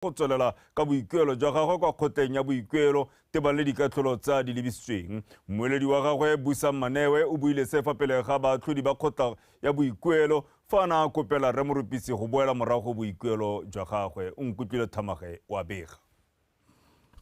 Go tswelela ka boikuelo jwa gagwe kwa kgotleng ya boikuelo tebang le dikatlholo tsa di lebisitsweng. Mmueledi wa gagwe Busang Manewe o buile se fa pele ga baatlhodi ba kgotla ya boikuelo fa a ne a kopela Rre Morupisi go boela morago boikuelo jwa gagwe. O nkutlwile Thamage wa bega.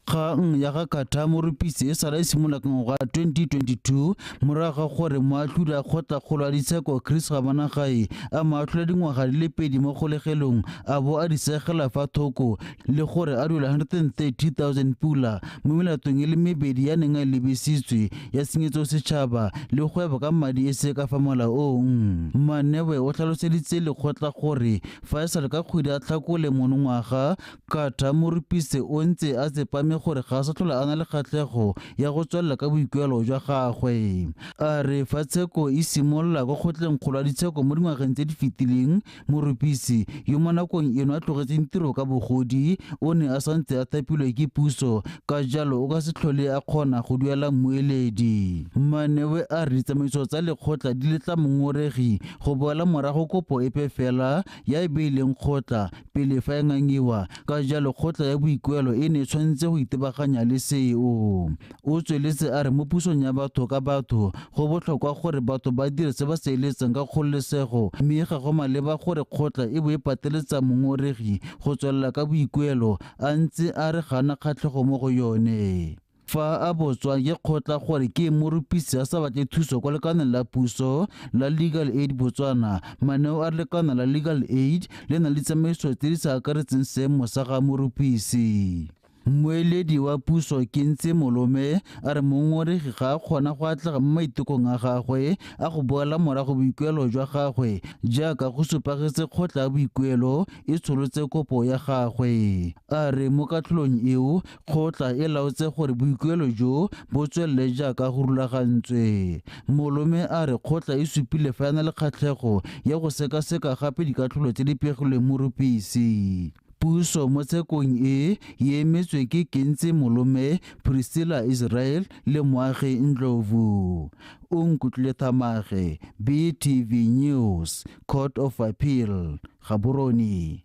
Kgang ya ga Carter Morupisi e sala e simolola ka ngwaga 2022 morago ga gore moatlhodi a kgotlakgolo a ditsheko Chris Gabanagae a mo atlhola dingwaga di le 2 mo kgolegelong a bo a di segela fa thoko le gore a duela 130,000 pula mo melatong e le mebedi ya neng a lebisitswe ya tshenyetso setšhaba le gweba ka madi e se ka fa molaong. Manewe o tlhaloseditse lekgotla gore fa e sale ka kgwedi a Tlhakole monongwaga Carter Morupisi o ntse a tsepame gore ga a sa tlhola a na le kgatlhego ya go tswelela ka boikuelo jwa gagwe. A re fa tsheko e simolola kwa kgotleng kgolo ya ditsheko mo dingwageng tse di fetileng, Morupisi yo mo nakong eno a tlogetseng tiro ka bogodi o ne a santse a thapilwe ke puso, ka jalo o ka se tlhole a kgona go duela mmueledi. Manewe a re ditsamaiso tsa lekgotla di letla mongoregi go boela morago kopo epe fela ya e beileng kgotla pele fa e ngangiwa, ka jalo kgotla ya boikuelo e ne e tshwanetse go itebaganya le seo. O tsweletse a re mo pusong ya batho ka batho go botlhokwa gore batho ba dire se ba se eletsang ka kgololesego, mme ga go maleba gore kgotla e bo e pateletsa mongoregi go tswelela ka boikuelo a ntse a re ga ana kgatlhego mo go yone. Fa a botswa ke kgotla gore ke Morupisi a sa batle thuso kwa lekaneng la puso la Legal Aid Botswana, maneo a re lekana la Legal Aid le na le ditsamaiso tse di sa akaretseng seemo sa ga Morupisi. Mmueledi wa puso Kentse Molome a re mongoregi ga a kgona go atlega mo maitekong a gagwe a go boela morago boikuelo jwa gagwe jaaka go supagetse kgotla ya boikuelo e tsholotse kopo ya gagwe. A re mo katlholong eo kgotla e laotse gore boikuelo jo bo tswelele jaaka go rulagantswe. Molome a re kgotla e supile fa e na le kgatlhego ya go sekaseka gape dikatlholo tse di pegilweng Morupisi. Puso mo tshekong e e emetswe ke Kentse Molome, Priscilla Israel le Moagi Ndlovu. O nkutlwile Thamage, BTV News, Court of Appeal, Gaborone.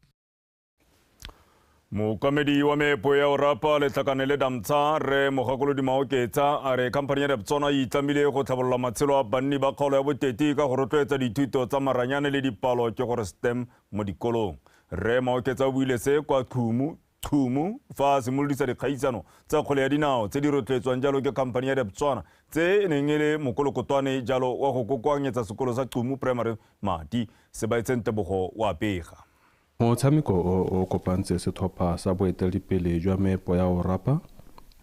Mookamedi wa meepo ya Orapa Letlhakane le Damtsha Rre Mogakolodi Maoketsa a re khamphani ya Debswana e itlamile go tlhabolola matshelo a banni ba kgaolo ya Boteti ka go rotloetsa dithuto tsa maranyane le dipalo ke gore STEM mo dikolong. Rre Maoketsa o buile se kwa Qhumu fa a simolodisa dikgaisano tsa kgwele ya dinao tse di rotloetswang jalo ke khamphani ya Debswana tse e neng e le mokolokotwane jalo wa go kokoanyetsa sekolo sa Qhumu Primary madi. Sebaetseng Tebogo wa bega. Motshameko o o kopantse setlhopha sa boeteledipele jwa meepo ya Orapa,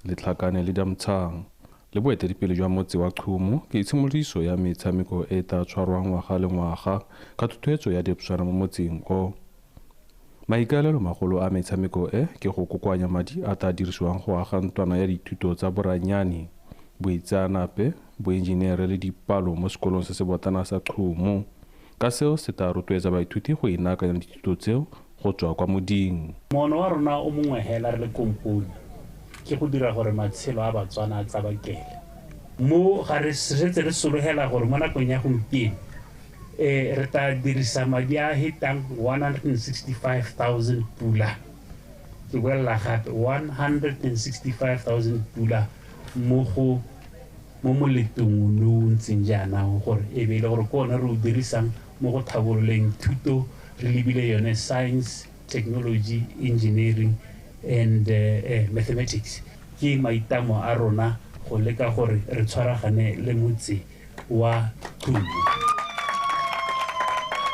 Letlhakane le Damtshang le boeteledipele jwa motse wa Qhumu ke tshimolodiso ya metshameko e e tla tshwarwang ngwaga le ngwaga ka thotloetso ya Debswana mo motseng o. Maikaelelo magolo a metshameko e ke go kokoanya madi a tla dirisiwang go aga ntlwana ya dithuto tsa boranyane, boitseanape, boenjiniere le dipalo mo sekolong se se botlana sa Qhumu. Ka seo se tla rotloetsa baithuti go inaakanya le dithuto tseo go tswa kwa moding. Moono wa rona o mongwe hela re le kompone ke go dira gore matshelo a Batswana a tsabakele. Mo ga re setse re sologela gore mo nakong ya gompieno re tla dirisa madi a hetang 165,000 pula. Ke bolela gape 165,000 pula mo go mo moletong o o ntseng jaana gore e be e le gore ke one re o dirisang mo go tlhabololeng thuto re lebile yone science, technology, engineering and mathematics. Ke maitlamo a rona go leka gore re tshwaragane le motse wa Qhumu.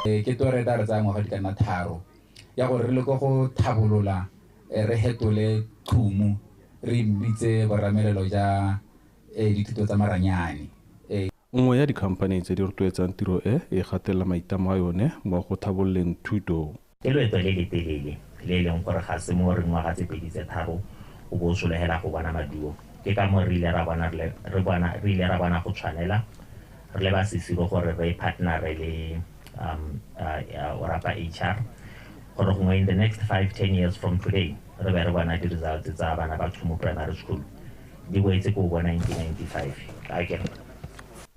Ke tore e tla re tsaya ngwaga di ka nna 3 ya gore re leke go tlhabolola re hetole Qhumu re bitse boramelelo ja dithuto tsa maranyane. Nngwe ya dikhamphani tse di rotloetsang tiro e e gatelela maitlamo a yone mo go tlhabololeng thuto. Ke loeto le le telele le e leng gore ga se mo re ngwaga tse 2 tse 3 o bo o solegela go bona maduo. Ke ka mo re ile ra bona re ile ra bona go tshwanela re le ba Sesiro gore re partnere le Orapa HR gore gongwe in the next 5-10 years from today re be re bona di-results tsa bana ba Qhumu Primary School di boetse ko bo 1995. Akere.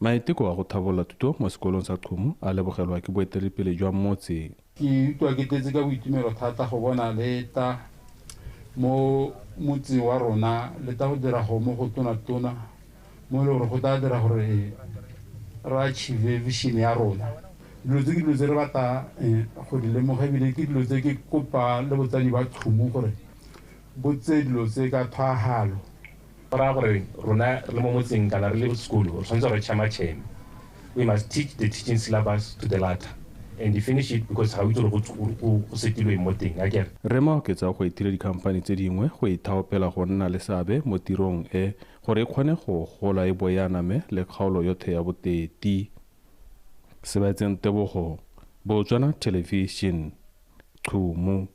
Maiteko a go tlhabolola thuto mo sekolong sa Qhumu a lebogelwa ke boeteledipele jwa motse. Ke utlwa ke tletse ka boitumelo thata go bona le tla Mo motseng wa rona le tla go dira go mo go tona-tona mo e le gore go tla dira gore re achieve vision ya rona. Dilo tse ke dilo tse re batla go di lemoga, ebile ke dilo tse ke kopa le botsadi ba Qhumu gore bo tseye dilo tse ka tlhwaafalo. Go raya gore rona re le mo motseng kana re le sekolo re tshwanetse gore tšhama-tšheme. We must teach the teaching syllabus to the latter and finish it because ga o itse gore go setilwe mo teng, akere. Rre Maoketsa o gwetlhile dikhamphani tse dingwe go ithaopela go nna le seabe mo tirong e gore e kgone go gola e bo e aname le kgaolo yotlhe ya Boteti. Sebaetseng Tebogo, Botswana Television, Qhumu.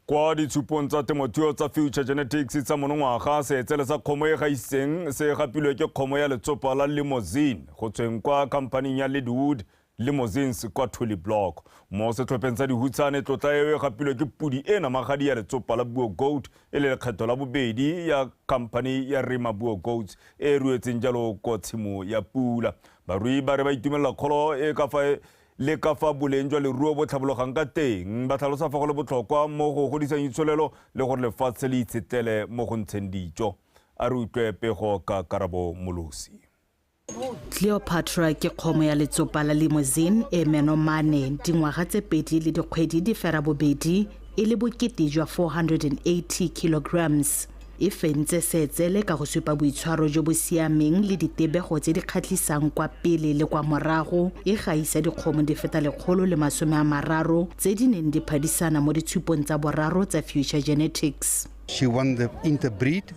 Kwa ditshupong tsa temothuo tsa Future Genetics tsa monongwaga, seetsele sa kgomo e gaisitseng se gapilwe ke kgomo ya letsopa la Limousin go tsweng kwa khamphaning ya Leadwood Limousins kwa Tuli Block. Mo setlhopheng sa dihutshane, tlotla eo e gapilwe ke pudi e namagadi ya letsopa la Boer Goat e le lekgetho la bobedi ya khamphani ya Rima Boer Goats e e ruetseng jalo ko tshimo ya pula. Barui ba re ba itumelela kgolo e ka fa le ka fa boleng jwa leruo bo tlhabologang ka teng. Ba tlhalosa fa go le botlhokwa mo go godisang itsholelo le gore lefatshe le itshetlele mo go ntsheng dijo. A re utlwe pego ka Karabo Molosi. Cleopatra ke kgomo ya letsopa la Limousin e menomane, dingwaga tse 2 le dikgwedi di 8 e le bokete jwa 480 kilograms. E fentse seetsele ka go supa boitshwaro jo bo siameng le ditebego tse di kgatlhisang kwa pele le kwa morago, e gaisa dikgomo di feta 130 tse di neng di phadisana mo ditshupong tsa boraro tsa Future Genetics. She won the interbreed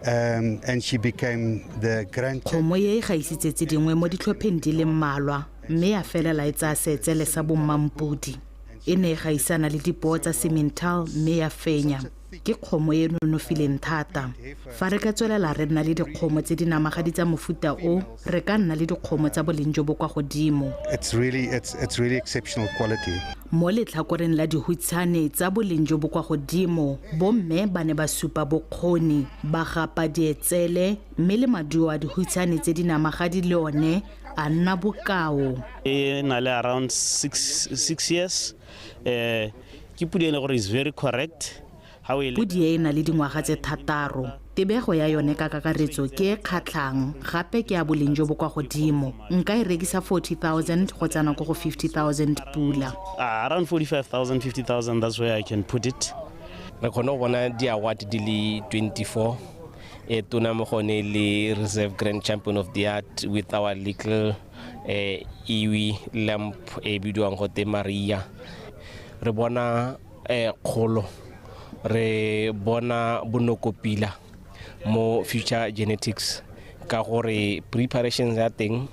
and she became the grand Kgomo e e gaisitse tse dingwe mo ditlhopheng di le mmalwa, mme ya felela e tsaya seetsele sa bommampodi. E ne e gaisana le dipoo tsa Simmental mme ya fenya. Ke kgomo e nonofileng thata. Fa re ka tswelela re nna le dikgomo tse di namagadi tsa mofuta o, re ka nna le dikgomo tsa boleng jo bo kwa godimo. It's really, it's really exceptional quality. Mo letlhakoreng la dihutshane tsa boleng jo bo kwa godimo, bomme ba ne ba supa bokgoni, ba gapa dietsele, mme le maduo a dihutshane tse di namagadi le one a nna bokao. E na le around 6 years. Ke pudi e leng gore is very correct. Pudi e na le dingwaga tse 6. Tebego ya yone ka kakaretso ke e kgatlhang, gape ke ya boleng jo bo kwa godimo. Nka e rekisa 40,000 go tsena ko go 50,000 pula. Around 45,000, 50,000, that's where I can put it. Re kgone go bona di-award di le 24. E tona mo gone le Reserve Grand Champion of the Art with our little iwi lamp e bidiwang gote Maria. Re bona kgolo, re bona bonokopila mo Future Genetics ka gore preparations ya teng,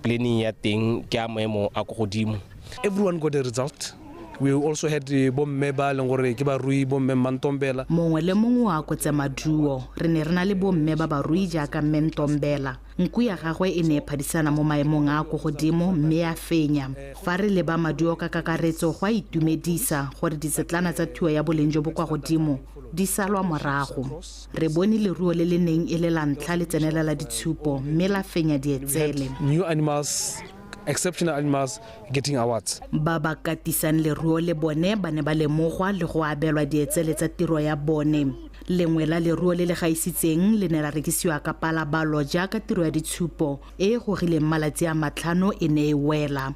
planning ya teng ke a maemo a ko godimo. Everyone got a result. We also had bomme ba leng gore ke barui, bomme Mantombela. Mongwe le mongwe wa kotse maduo. Re ne re na le bomme ba barui jaaka mme Ntombela. Nku ya gagwe e ne e phadisana mo maemong a ko godimo mme ya fenya. Fa re leba maduo ka kakaretso, go a itumedisa gore ditsetlana tsa thuo ya boleng jo bo kwa godimo di salwa morago. Re bone leruo le le neng e le la ntlha le tsenelela ditshupo mme la fenya dietsele. New animals, exceptional animals getting awards. Ba ba katisang leruo le bone ba ne ba lemogwa le go abelwa dietsele tsa tiro ya bone. Lengwe la leruo le le gaisitseng le ne la rekisiwa ka palabalo jaaka tiro ya ditshupo e e gogileng malatsi a 5 e ne e wela.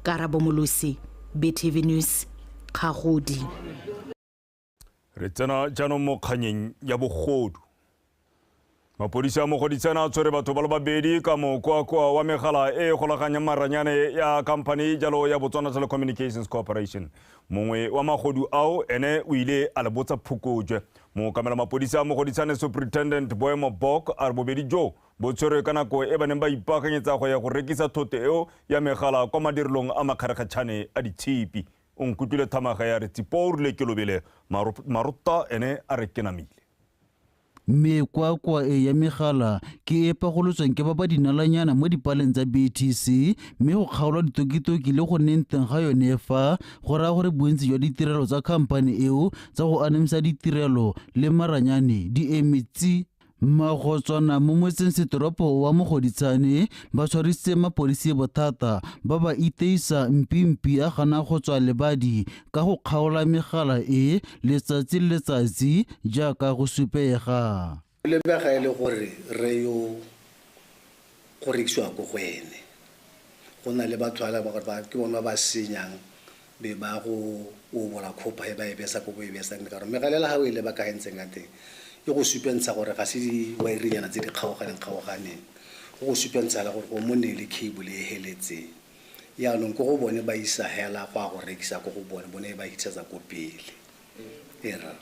Karabo Molosi, BTV News, Kgagodi. Re tsena jaanong mo kganyeng ya bogodu. Mapodisi a Mogoditshane a tshwere batho ba le babedi ka mokoakoa wa megala e golaganyang maranyane ya khamphani jalo ya Botswana Telecommunications Corporation. Mongwe wa magodu ao ene o ile a le botsa phokojwe. Mookamela mapodisi a Mogoditshane Superintendent Boemo Bok a re bobedi jo bo tshwerwe ka nako e ba neng ba ipaakanyetsa go ya go rekisa thoto eo ya megala kwa madirelong a makgarekgatšhane a ditshipi. O nkutlwile thamaga ya re Tsipo o rile ke lobele, Marota ene a re ke namile. Mekwakwa e ya megala ke e pagolotsweng ke ba ba dinalanyana mo dipaleng tsa BTC, mme go kgaolwa ditokitoki le go nneng teng ga yone fa go raya gore bontsi jwa ditirelo tsa khamphane eo tsa go anamisa ditirelo le maranyane di eme tsi. Magotswana mo motseng setoropo wa Mogoditshane ba tshwarisitse mapodisi bothata ba ba iteisa mpimpi a gana go tswa lebadi ka go kgaola megala e letsatsi le letsatsi jaaka go supega. Lebega e le gore re yo go rekisiwa ko go ene. Go na le batho ba gore ba ke bona ba senyang be ba go obola khopa e ba e besa ko bo e besang ka gore megala la gago e leba ka entseng ka teng. Ke go supentsha gore ga se di-wirenyana tse di kgaoganeng go supentsha le gore go mo ne le cable e heletseng. Jaanong ko go bone ba isa hela go a go rekisa ko go bone ba hitsetsa ko pele. Era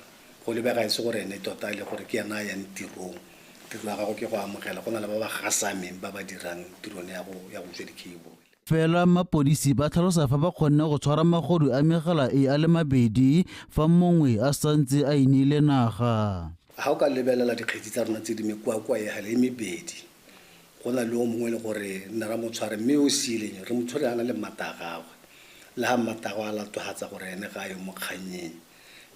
go lebega e se gore ene tota le gore ke ena a yang tirong, tiro ya gago ke go amogela go na le ba ba gasameng ba ba dirang tirone ya go utswa di-cable. Fela mapodisi ba tlhalosa fa ba kgonne go tshwara magodu a megala e a le mabedi fa mongwe a santse a ineile naga. Ha o ka lebelela dikgetsi tsa rona tse di mekwakwa ya gale e mebedi, go na le o mongwe le gore nna ra mo tshware mme o siileng re mo tshware a na le mmata a gagwe le ha mmata a gagwe a latogatsa gore ene ga a yo mo kgannyeng,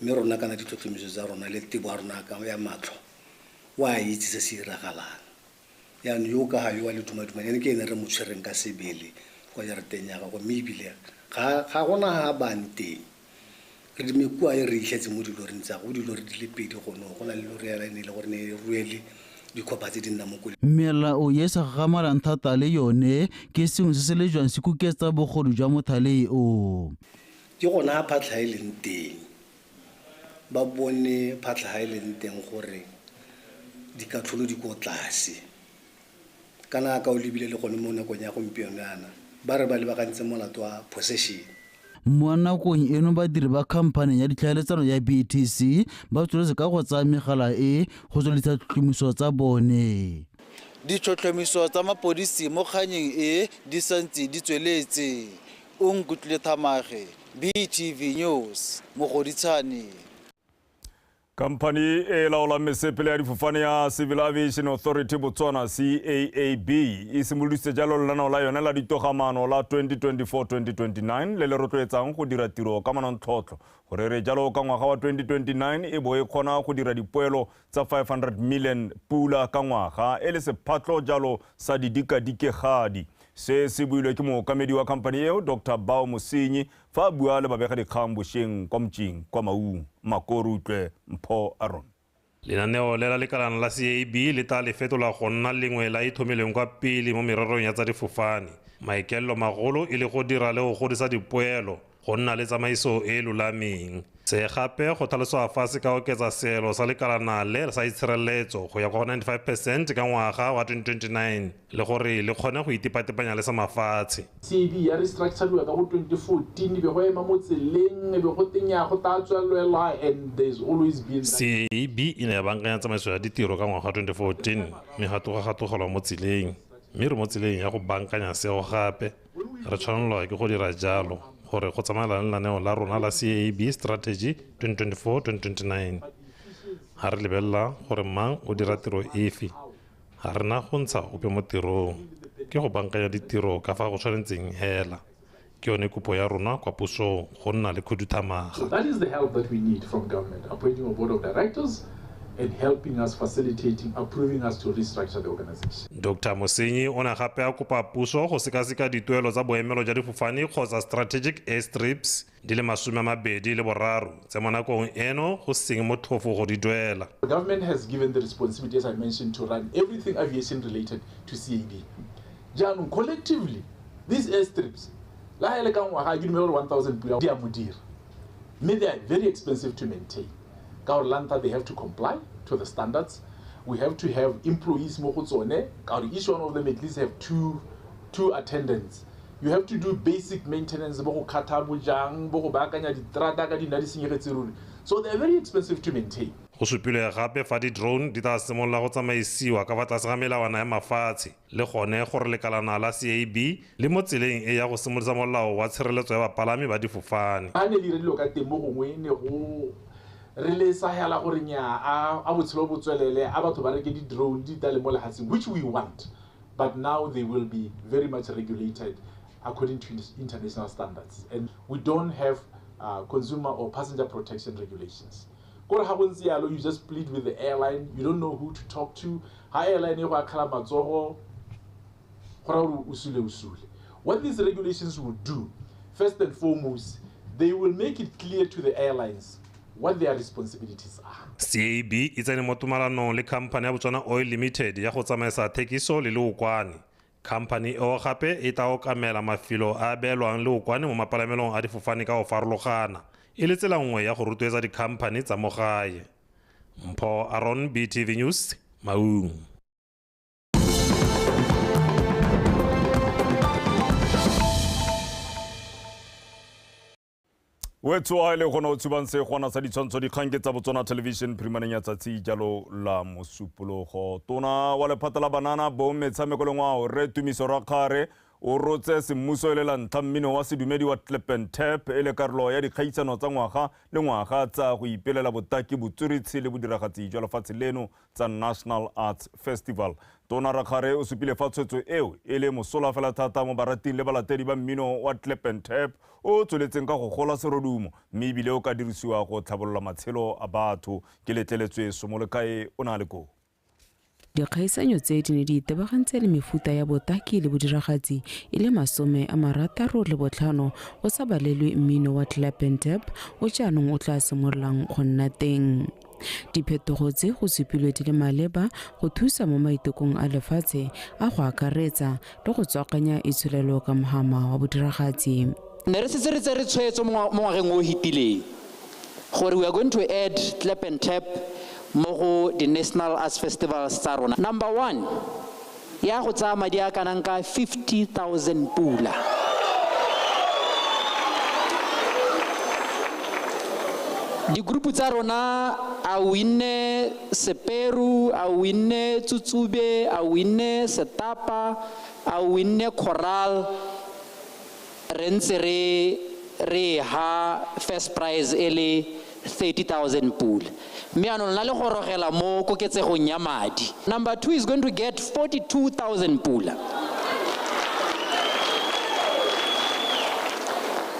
mme rona kana ditlhotlhomiso tsa rona le tebo ya rona ya matlho o a itse se se iragalang. Jaanong yo ka ga yo wa ledumadumane ene ke ene re mo tshwereng ka sebele kwa jarateng ya gagwe, mme ebile ga gona ha bang teng. Re mekua e re itlhetse mo diloring tsa go dilori di le pedi gono go na le lori ya ene le gore ne e ruele dikgopa tse di nnang mo koloi. Melao e sa gagamalang thata le yone ke sengwe se se lejwang se kuketsa bogodu jwa mothale o. Ke gona phatlha e leng teng, ba bone phatlha e leng teng gore dikatlholo di ko tlase. Kana ka o lebile le gone mo nakong ya gompieno yana ba re ba lebagantse molato wa possession. Mo nakong eno badiri ba khamphane ya ditlhaeletsano ya BTC ba tsweletse ka go tsaya megala e go tsweledisa ditlhotlhomiso tsa bone. Ditlhotlhomiso tsa mapodisi mo kganyeng e di santse di tsweletse. Onkutlwile Thamage, BTV News, Mogoditshane. Khamphani e laolang mesepele ya difofane ya Civil Aviation Authority Botswana CAAB e simolodisitse jalo lenaneo la yone la ditogamaano la 2024-2029 le le rotloetsang go dira tiro ka manontlhotlho gore re jalo ka ngwaga wa 2029 e bo e kgona go dira dipoelo tsa 500 million pula ka ngwaga e le sephatlo jalo sa didikadikegadi. Se se builwe ke mookamedi wa khamphani eo Dr. Bao Mosenyi fa a bua le babegadikgang bošeng kwa Motšeng kwa Maung. Makorutlwe Mpho Aron. Lenaneo le la lekalana la CAB le tla le fetola go nna lengwe la ithomileng kwa pele mo mererong ya tsa difofane. Maikaelelo magolo e le go dira le go godisa dipoelo go nna le tsamaiso e lolameng. Se gape go tlhaloswa fa se ka oketsa seelo sa lekalana le sa itshireletso go ya kwa 95% ka ngwaga wa 2029 le gore le kgone go itepatepanya le sa mafatshe. CAB ya restructure ka go 2014 be go ema mo tseleng be go tenya go tla tswelelwa and there's always been CAB e ne ya bankanya tsamaiso ya ditiro ka ngwaga wa 2014 mme ga tloga ga tlogelwa mo tseleng, mme re mo tseleng ya go bankanya seo gape. Re tshwanelwa ke go dira jalo gore go tsamaelana le lenaneo la rona la CAB Strategy 2024-2029. Ha re lebelela gore mang o dira tiro efe, ga re na go ntsha ope mo tirong, ke go bankanya ditiro ka fa go tshwanetseng hela. Ke yone kopo ya rona kwa pusong go nna le khuduthamaga. So that is the help that we need from government, appointing a board of directors and helping us, facilitating, approving us to restructure the organization. Dr. Mosenyi o ne gape a kopa puso go sekaseka dituelo tsa boemelo jwa difofane kgotsa strategic airstrips di le 23 tse mo nakong eno go seng motlhofo go di duela. The government has given the responsibility, as I mentioned, to run everything aviation related to CAB. Jaanong collectively, these airstrips, la ha e le ka ngwaga ke dumela gore 1000 pula di a mo dira, mme they are very expensive to maintain. Ka gore la ntlha they have to comply to the standards. We have to have employees mo go tsone, ka gore each one of them at least have two attendants. You have to do basic maintenance, bo go kgatha bojang, bo go baakanya diterata ka dina di senyegetse ruri. So they are very expensive to maintain. Go supilwe gape fa di-drone di tla simolola go tsamaisiwa ka fa tlase ga melawana ya mafatshe le gone gore lekalana la CAB le mo tseleng e ya go simolodisa molao wa tshireletso ya bapalami ba difofane. Ba ne le dire dilo ka teng mo gongwe ne go re le sa hela gore nya a botshelo bo tswelele, a batho ba reke di-drone di tale mo lefatsheng, which we want, but now they will be very much regulated according to international standards, and we don't have consumer or passenger protection regulations. Kore ga go ntse yalo, you just plead with the airline, you don't know who to talk to. Ha airline e go akgela matsogo, go raya gore o sule o sule. What these regulations will do, first and foremost, they will make it clear to the airlines what their responsibilities are. CAB e tsene mo tumalanong le khamphane ya Botswana Oil Limited ya go tsamaisa thekiso le leokwane. Khamphane eo gape e tla okamela mafelo a a beelwang leokwane mo mapalamelong a difofane ka go farologana, e le tsela nngwe ya go rotloetsa dikhamphane tsa mo gae. Mpho Aron, BTV News, Maung. Wetso a ile gona o tshubang se gona sa ditshwantsho dikgang ke tsa Botswana Television phirimaneng ya tsatsi jalo la Mosupologo. Tona wa lephata la banana bong metshameko le ngwao Rre Tumiso Rakgare o rotse semmuso e le la ntlha mmino wa sedumedi wa Clap and Tap e le karolo ya dikgaisano tsa ngwaga le ngwaga tsa go ipelela botaki, botsweretshi le bodiragatsi jwa lefatshe leno tsa National Arts Festival. Tona Rakgare o supile fa tshwetso eo e le mosola fela thata mo barating le balatedi ba mmino wa Clap and Tap o tsweletseng ka go gola serodumo, mme ebile o ka dirisiwa go tlhabolola matshelo a batho. Ke letleletswe Somolekae o na le koo. Dikgaisanyo tse di ne di itebagantse le mefuta ya botaki le bodiragatsi e le 65, go sa balelwe mmino wa Clap and Tap o jaanong o tla simololang go nna teng. Diphetogo tse go supilwe di le maleba go thusa mo maitekong a lefatshe a go akaretsa le go tswakanya itsholelo ka mohama wa bodiragatsi. Ne re setse re tsere tshwetso mo ngwageng o hitileng gore we are going to add Clap and Tap mo go di National Arts Festivals tsa rona. Number 1 ya go tsaya madi a kanang ka 50,000 pula. Di-group tsa rona a winne Seperu, a winne Tsutsube, a winne Setapa, a winne Choral, re ntse re ha first prize e le 30,000 pula. Mme jaanong la le gorogela mo koketsegong ya madi. Number 2 is going to get 42,000 pula.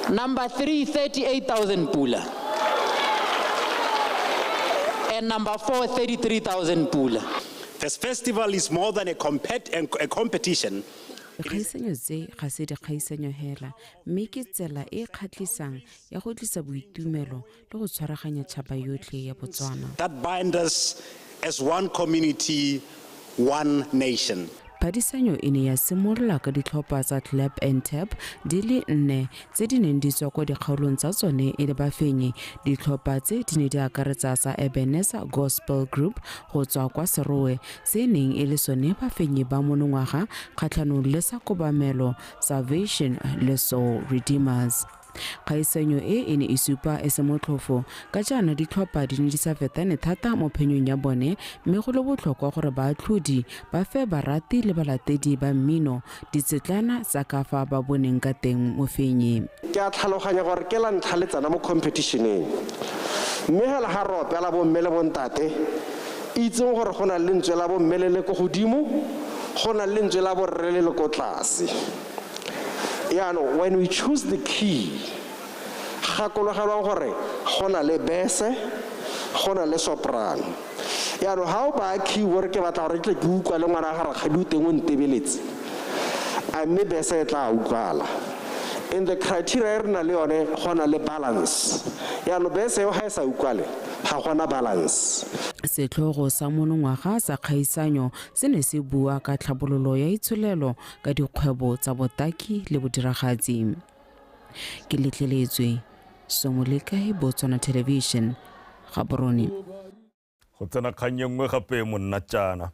Number 3, 38,000 pula. And number 4, 33,000 pula. This festival is more than a competition. Dikgaisanyo tse ga se dikgaisanyo hela, mme ke tsela e kgatlhisang ya go tlisa boitumelo le go tshwaraganya tšhaba yotlhe ya Botswana. That bind us as one community, one nation. Phadisanyo e ne ya simolola ka ditlhopha tsa Clap and Tap di le 4 tse di neng di tswa kwa dikgaolong tsa tsone e le bafenyi. Ditlhopha tse di ne di akaretsa sa Ebenezer Gospel Group go tswa kwa Serowe, se neng e le sone bafenyi ba monongwaga kgatlhanong le sa Kobamelo, Salvation le Soul Redeemers. Kgaisanyo e e ne e supa e se motlhofo ka jaana ditlhopha di ne di sa fetane thata mo phenyong ya bone, mme go le botlhokwa gore baatlhodi ba fe barati le balatedi ba mmino ditsetlana tsa ka fa ba boneng ka teng mofenyi. Ke a tlhaloganya gore ke la ntlha le tsena mo competition-eng, mme hela ga re opela bomme le bontate, itseng gore go na le lentswe la bomme le le ko godimo, go na le lentswe la borre le le ko tlase. Jaanong when we choose the key, gakologelwang gore go na le bese, go na le soprano. Jaanong ha o baya key gore ke batla gore ke tle ke utlwa le ngwana ga rakgadi o teng o ntebeletse, a mme bese e tla utlwala. In the criteria e re na le yone, go na le balance. Jaanong bese eo ga e sa utlwale, ga gona balance. Setlhogo sa monongwaga sa kgaisanyo se ne se bua ka tlhabololo ya itsholelo ka dikgwebo tsa botaki le bodiragatsi. Ke letleletswe Somolekae, Botswana Television, Gaborone. Go tsena kgang e nngwe gape monna tjana.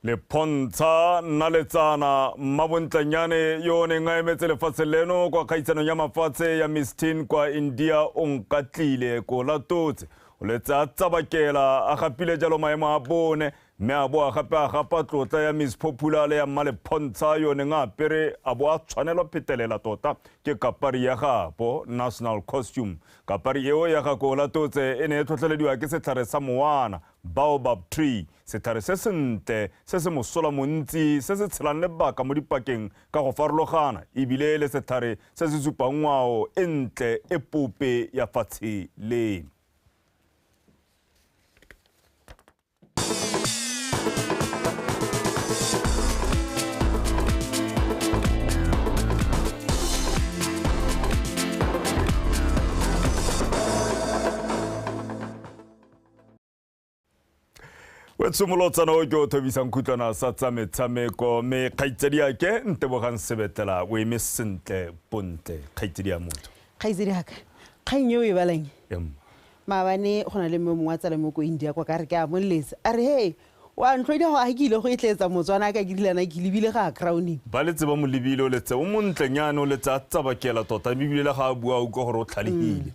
Lephontsha Naletsana Mmabontlenyane yo o neng a emetse lefatshe leno kwa kgaisanong ya mafatshe ya Miss Teen kwa India o nkatlile ko latotse. O letse a tsabakela a gapile jalo maemo a bone, mme a boa gape a gapa tlotla ya Miss Popular le ya Mmalephontsha yo neng a apere a bo a tshwanelwa phetelela tota ke kapari ya gabo national costume. Kapari eo ya ga Kolatotse e ne e tlhotlhelediwa ke setlhare sa mowana, baobab tree, setlhare se sentle se se mosola montsi se se tshelang lebaka mo dipakeng ka go farologana, ebile le setlhare se se supang ngwao e ntle e pope ya fatshe leno. Wetsomolotsana o ke o thobisang khutlwana sa tsa metshameko mme kgaitsedi ake Ntebogang Sebetlela o eme sentle bontle kgaitsedi ya motho. Kgaitsedi aka kgang eo e balang maabane go na le mme mongwe wa tsala mo ko India kwa ka re ke a moletsa a re hey wa ntlhodia go a ke ile go etletsa Motswana ka ke dilana ke lebile ga crowning. Ba letse ba mo lebile o letse o montlenyane o letse a tsabakela tota mme ebile le ga a bua o utlwa gore o tlhalehile.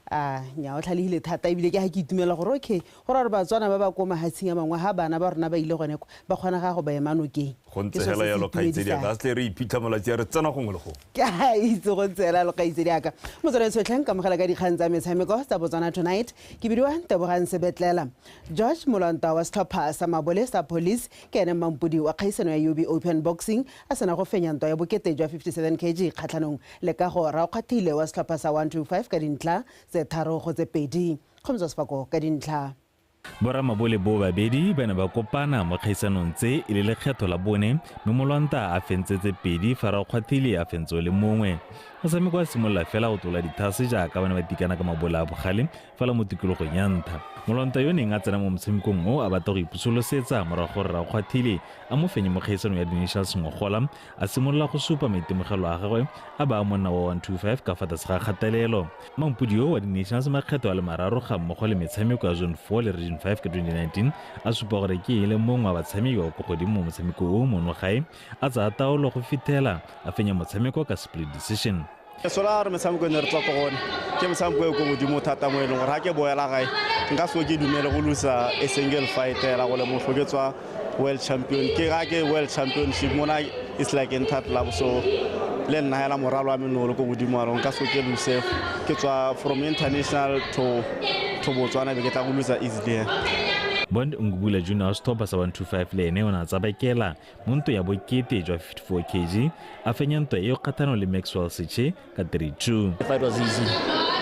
A nya o tlhalehile thata ebile ke ha ke itumela gore okay gore re Batswana ba ba ko mahatsheng a mangwe ha bana ba rona ba ile gone kwa ba kgona ga go ba ema nokeng. Go ntse hela yalo kgaitsedi aka a tle re iphitlha malatsi a re tsena gongwe le gongwe. Ke a itse go ntse hela yalo kgaitsedi aka. Motswana tshotlheng kamogela ka dikgang tsa metshameko tsa Botswana Tonight ke bidiwa Ntebogang Sebetlela. George Molwanta wa setlhopha sa mabole sa Police ke ene mampodi wa kgaisano ya UB Open Boxing a sena go fenya ntwa ya bokete jwa 57 kg kgatlhanong le Kago Raokgathile wa setlhopha sa 125 ka dintlha tse 3-2. Kgomotso Sefako ka dintlha. Boramabole bo babedi ba ne ba kopana mo kgaisanong tse e le lekgetho la bone mme Molwanta a fentse tse 2 fa Raokgathile a fentse le mongwe. Motshameko wa simolola fela go tlola dithase jaaka ba ne ba tikana ka mabole a bogale fela mo tikologong ya ntlha. Molwanta yo neng a tsena mo motshamekong o a batla go ipusolosetsa morago gore Raokgathile a mo fenye mo kgaisanong ya di-Nationals ngogola a simolola go supa maitemogelo a gagwe a ba monna wa 125 ka fa tlase ga kgatelelo. Mampodi yo wa di-Nationals makgetho a le mararo ga mmogo le metshameko ya Zone 4 le Region 5 ka 2019 a supa gore ke e le mongwe wa batshameki wa ko godimo mo motshameko o mono gae a tsaya taolo go fitlhela a fenya motshameko ka split decision. Ke sola re metshameko ne re tswa ko gone ke motshameko e ko godimo thata mo e leng gore ga ke boela gae nka se ke dumele go losa a single fight la go le motho ke tswa world champion ke ga ke world championship mona it's like entire club so le nna hela moralo wa me no le ko godimo a nka se ke lose ke tswa from international to Botswana be ke tla go losa easily. Bond Ngubula Junior setlhopha sa 125 le ene o ne a tsabakela mo ntweng ya bokete jwa 54 kg a fenya ntwa e kgatlhanong le Maxwell Seche ka 3-2. The fight was easy.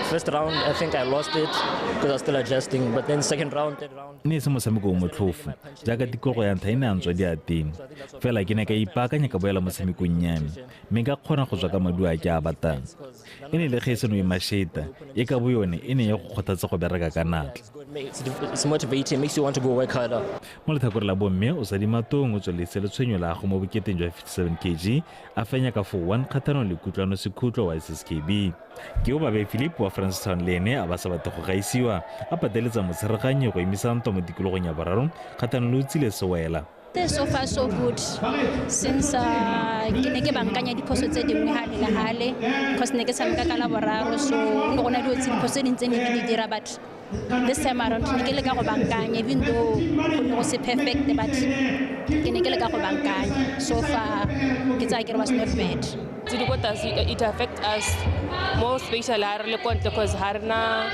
First round I think I lost it because I was still adjusting, but then second round, third round. Ne se motshameko o motlhofo jaaka tikologo ya ntlha e ne a ntswa diateng fela ke ne ka ipaakanya ka boela motshamekong ya me mme ka kgona go tswa ka maduo a ke a batlang. E ne le kgaisano e mašeta e ka bo yone e ne ya go kgothatsa go bereka ka natla. It's motivating, makes you want to go work harder. Mo letlhakore la bomme o sa dimatong o tsweletse letshwenyo la go mo boketeng jwa 57 kg a fenya ka 4-1 kgatlhanong le Kutlwano Sekhutlo wa SSKB. Ke o babe Philip wa Francistown le ene a ba sa batle go gaisiwa a pateletsa motshereganyi go emisa ntwa mo tikologong ya boraro kgatlhanong le Otsile Sewela. So far so good since ke ne ke bankanya diphoso tse dingwe hale le hale because ne ke tshameka ka la boraro so ne go na dilo tse diphoso tse dintsi ne ke di dira but this time around ne ke leka go bankanya even though go ne go se perfect but ke ne ke leka go bankanya so far ke tsaya ke re was not bad. It affects us more especially ha re le kontle because ha re na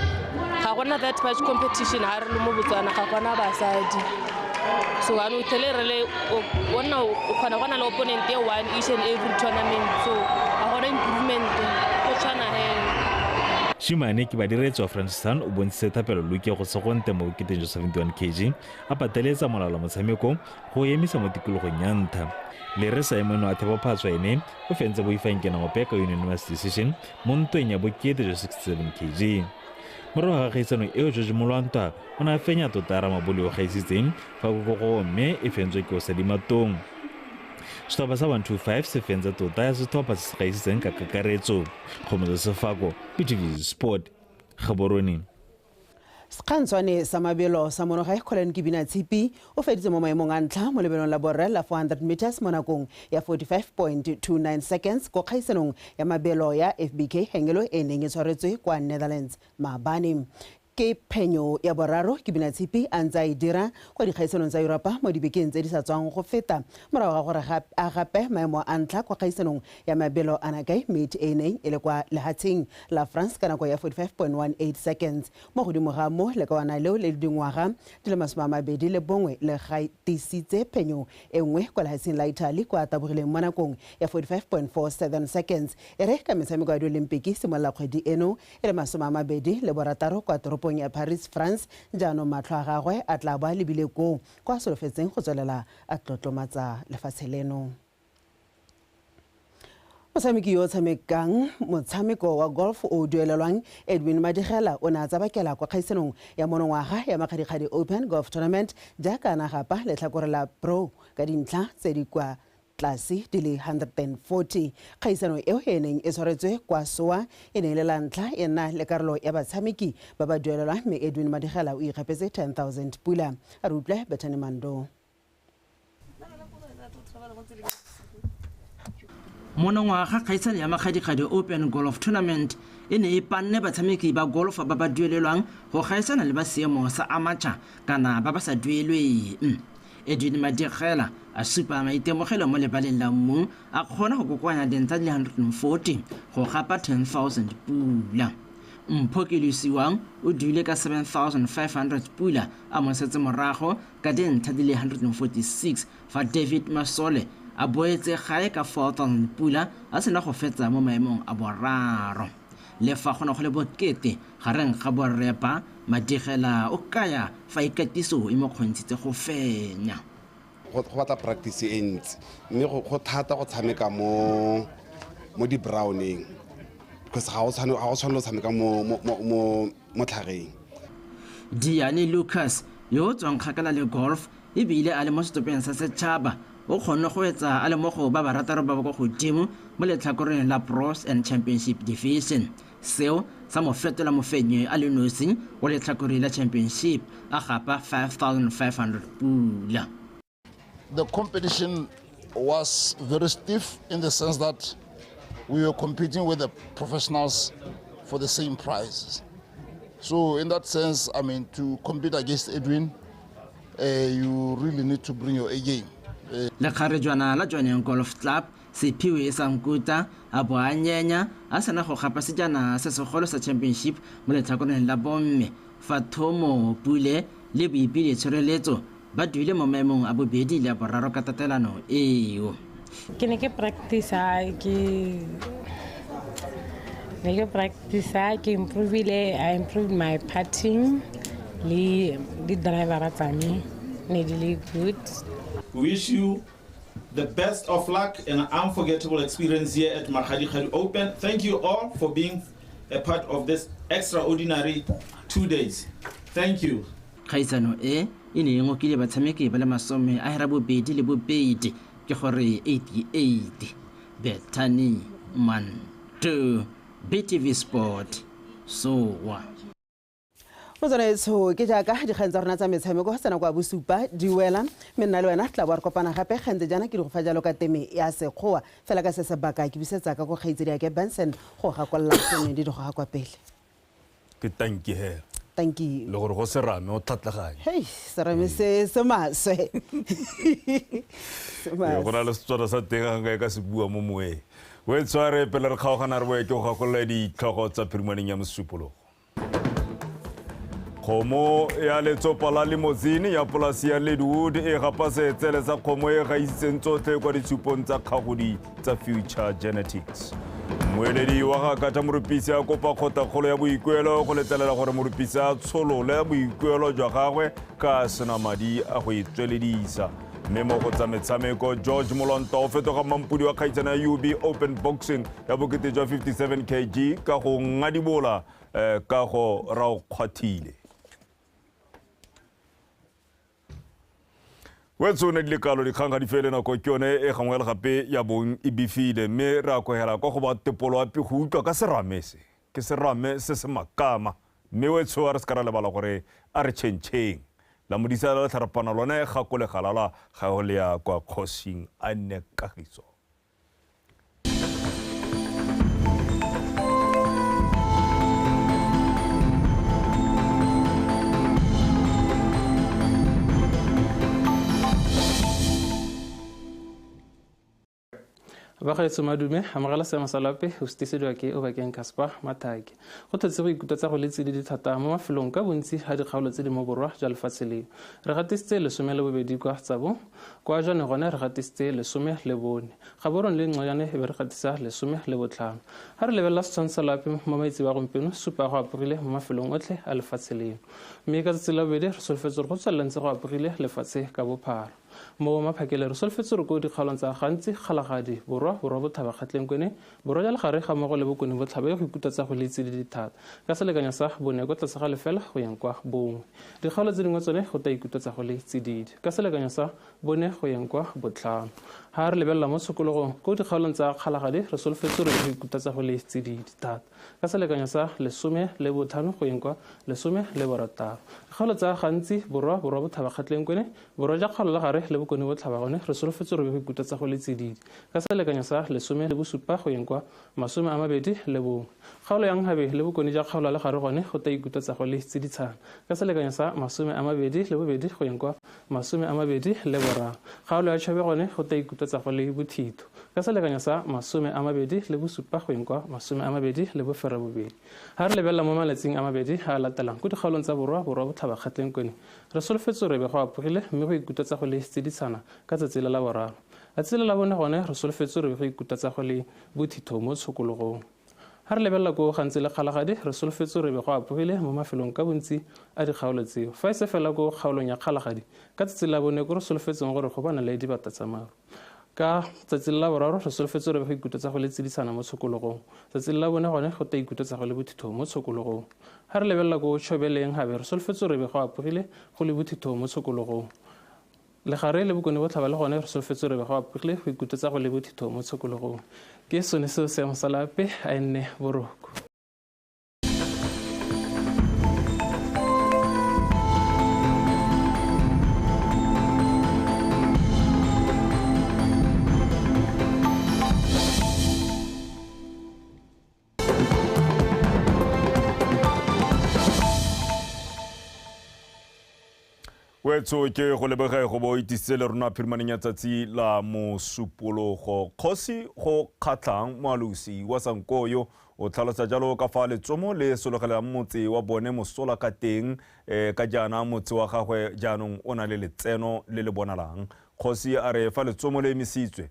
ga gona that much competition ha re le mo Botswana ga gona basadi. So I know tell her one one opponent one each and every tournament so I want improvement go tshwana he. Shimane ke badiretse wa Francistown o bontshitse thapelo Luke go segonte mo boketeng jwa 71 kg a pateletsa molala motshameko go emisa mo tikologong ya ntlha. Le re Simon wa Thebophatswa ene o fentse Boifankena Ngope ka unanimous decision mo ntweng ya bokete jwa 67 kg. Morago ga kgaisano eo George Molwanta o ne a fenya tota ya ramabole o gaisitseng fa kokogo mme e fentswe ke Osadimatong. Setlhopha sa 125 se fentse tota ya setlhopha se se gaisitseng ka kakaretso. Kgomotso Sefako, BTV Sport, Gaborone. Sekgantshwane sa mabelo sa monogae Colin Kibina Tshipi o feditse mo maemong a ntlha mo lebelong la borre la 400 meters mo nakong ya 45.29 seconds ko kgaisanong ya mabelo ya FBK Hengelo e neng e tshwaretswe kwa Netherlands maabane. Ke phenyo ya boraro Kibina Tshipi a ntse a e dira kwa dikgaisanong tsa Europa mo dibekeng tse di sa tswang go feta morago ga gore a gape maemo a ntlha kwa kgaisanong ya mabelo a Nakai Meet e neng e le kwa lehatsheng la France ka nako ya 45.18 seconds. Mo godimo ga mo lekawana leo le dingwaga di le 21 le gaitisitse phenyo e nngwe kwa lehatsheng la Italy kwa tabogileng mo nakong ya 45.47 seconds. E re ka metshameko ya Diolimpiki simolola kgwedi eno e le 26 kwa toropong ya Paris, France. Jaanong matlho a gagwe a tla bo a lebile koo kwa solofetseng go tswelela a tlotlomatsa lefatshe leno. Motshameki yo o tshamekang motshameko wa golf o duelelwang Edwin Madigela o ne a tsabakela kwa kgaisanong ya monongwaga ya Makgadikgadi Open Golf Tournament jaaka a gapa letlhakore la pro ka dintlha tse di kwa tlase di le 140. Kgaisano eo e neng e tshwaretswe kwa Soa e ne e le la ntlha e nna le karolo ya batshameki ba ba duelelwang, mme Edwin Madigela o ikgapetse 10,000 pula. A re utlwe Bethany Mando. Monongwaga kgaisano ya Makgadikgadi Open Golf Tournament e ne e panne batshameki ba golf ba ba duelelwang go gaisana le ba seemo sa amateur kana ba ba sa duelweng. Edwin Madigela a supa maitemogelo mo lebaleng la mmu, a kgona go kokoanya dintlha di le 140 go gapa 10,000 pula. Mpho Kelosiwang o duile ka 7,500 pula a mo setse morago ka dintlha di le 146, fa David Masole a boetse gae ka 4,000 pula a sena go fetsa mo maemong a boraro. Le fa go ne go le bokete gareng ga borrepa, Madigela o kaya fa ikatiso e mo kgontshitse go fenya. Go batla practice e ntsi, mme go thata go tshameka mo di-browneng because ga o tshwane go tshameka mo tlhageng. Diane Lucas yo o tswang kgakala le golf ebile a le mo setopeng sa setšhaba o kgonne go etsa a le mo go ba barataro ba ba kwa godimo mo letlhakoreng la Pros and Championship Division. Seo sa mo fetola mofenyi a le nosi wa letlhakore la Championship, a gapa 5,500 pula. The competition was very stiff in the sense that we were competing with the professionals for the same prizes. So in that sense, I mean, to compete against Edwin, you really need to bring your A game. Lekgarejwana la Jwaneng Golf Club Sephiwe Sankuta a bo a nyenya a sena go gapa sejana se segolo sa Championship mo letlhakoreng la bomme, fa Thomo Pule le Boipile Tshireletso ba duile mo maemong a bobedi le a boraro ka tatelano eo. Ke ne ke practice, ke improvile, I improved my putting le di-driver tsa me ne di le good. We wish you the best of luck and an unforgettable experience here at Makgadikgadi Open. Thank you all for being a part of this extraordinary 2 days. Thank you. Kgaisano e e ne e ngokile batshameki ba le 82, ke gore 88. Bethany Manto, BTV Sport, Sowa. Motswanaetsho ke jaaka dikgang tsa rona tsa metshameko tsa nako ya bosupa di wela, mme nna le wena tla bo re kopana gape gantse jaana ke di go fa jalo ka teme ya sekgowa. Fela ka se sebaka ke busetsa ka ko kgaitsedi ya ke Benson go gakolola tsene di di goga kwa pele. Ke tanki hela. Tanki. Le gore go serame o tlhatlaganye. Hei, serame se se maswe. Se maswe. Go na le Setswana sa teng ga nka e ka se bua mo moeng. O e tshware pele re kgaogana re boe ke go gakolola ditlhogo tsa phirimaneng ya mosupologo. Kgomo ya letsopa la limousine ya polasi ya Leadwood e gapa seetsele sa kgomo e gaisitseng tsotlhe kwa ditshupong tsa kgagodi tsa Future Genetics. Moeledi wa ga Kata Morupisi a kopa kgotlakgolo ya boikuelo go letlelela gore Morupisi a tsholole boikuelo jwa gagwe ka a sena madi a go e tsweledisa. Mme mo go tsa metshameko, George Molonta o fetoga mampodi wa kgaisano ya UB Open Boxing ya bokete jwa 57 kg ka go ngadibola ka go Raokgwathile. Wetso ne di le kalo dikgang ga di fele, nako ke yone e gangwe le gape ya bong e bifile, mme re akohela kwa go ba tepolo ape go utlwa ka serame se. Ke serame se se makama, mme wetso a re se ka ra lebala gore a re tšhentšheng. La modisa la tlharapana lone gakole galala ga go le ya kwa kgosing a nne kagiso. Bagaetsho madume, amogela seemo sa loapi o setisediwa ke Obakeng Casper Mathake. Go tlhotse go ikuta tsa go le tsididi thata mo mafelong ka bontsi ga dikgaolo tse di mo borwa jwa lefatshe leo. Re gatisitse 12 kwa Tsabong, kwa Jwaneng gone re gatisitse 14. Gaborone le Nqoyane e be re gatisa 15. Ha re lebelela setshwantsho sa loapi mo maitseboa a gompieno, supa go apogile mo mafelong otlhe a lefatshe leo. Mme ka tsatsi la bobedi re solofetse gore go tswelela ntse go apogile lefatshe ka bophara. Mo maphakele re solofetse re ko dikgaolong tsa Gantsi, Kgalagadi, Borwa, Borwa Botlhaba, Kgatleng Kwene, Borwa jwa Legare ga mmogo le Bokone Botlhaba e go ikuta tsa go le tsididi thata ka selekanyo sa 4 kwa tlase ga 0 go yeng kwa 1. Dikgaolo tse dingwe tsone go tla ikuta tsa go le tsididi ka selekanyo sa 4 go yeng kwa 5. Ha re lebelela mo tshokologong ko dikgaolong tsa Kgalagadi re solofetse re go ikuta tsa go le tsididi thata ka selekanyo sa 15 go yeng kwa 16. Dikgaolo tsa Gantsi, Borwa, Borwa Botlhaba, Kgatleng Kwene, Borwa jwa Kgaolo Legare le Bokone Botlhaba gone re solofetse re go ikuta tsa go le tsididi ka selekanyo sa 17 go yeng kwa 21. Kgaolo ya Nhabe le Bokone jwa Kgaolo Legare gone go tla ikuta tsa go le tsiditshana ka selekanyo sa 22 go yeng kwa 23. Kgaolo ya Chobe gone go tla ikuta tsa go le bothitho ka selekanyo sa 27 go yeng kwa 29. Ha re lebelela mo malatsing a mabedi a latelang ko dikgaolong tsa Borwa, Borwa Botlhaba, Kgatleng Kwene re solofetse re be go apogile mme go ikuta tsa go le tsiditshana ka tsatsi la Laboraro. Tsatsi la Labone gone re solofetse re be go ikuta tsa go le bothitho mo tshokologong. Ha re lebelela ko Gantsi le Kgalagadi re solofetse re be go apogile mo mafelong ka bontsi a dikgaolo tseo. Fa e se fela ko kgaolong ya Kgalagadi ka tsatsi la Bone ko re solofetseng gore go bana le dibata tsa maru. Ka tsatsi la Boraro re solofetse re be go ikuta tsa go le tsiditshana mo tshokologong. Tsatsi la Bone gone go tla ikuta tsa go le bothitho mo tshokologong. Ha re lebelela ko Tshobeleng gabe re solofetse re be go apogile go le bothitho mo tshokologong. Legare le Bokone Botlhaba le gone re solofetse re be go apogile go ikuta tsa go le bothitho mo tshokologong. Ke sone seo seemo sa lape a nne boroko. Wetso ke go lebege go bo itisitse le rona phirimaneng ya tsatsi la Mosupologo. Kgosi go kgatlhang moalosi wa Sankoyo o tlhalosa jalo ka fa letsomo le sologelang motse wa bone mosola ka teng, ka jaana motse wa gagwe jaanong o na le letseno le le bonalang. Kgosi a re fa letsomo le emisitswe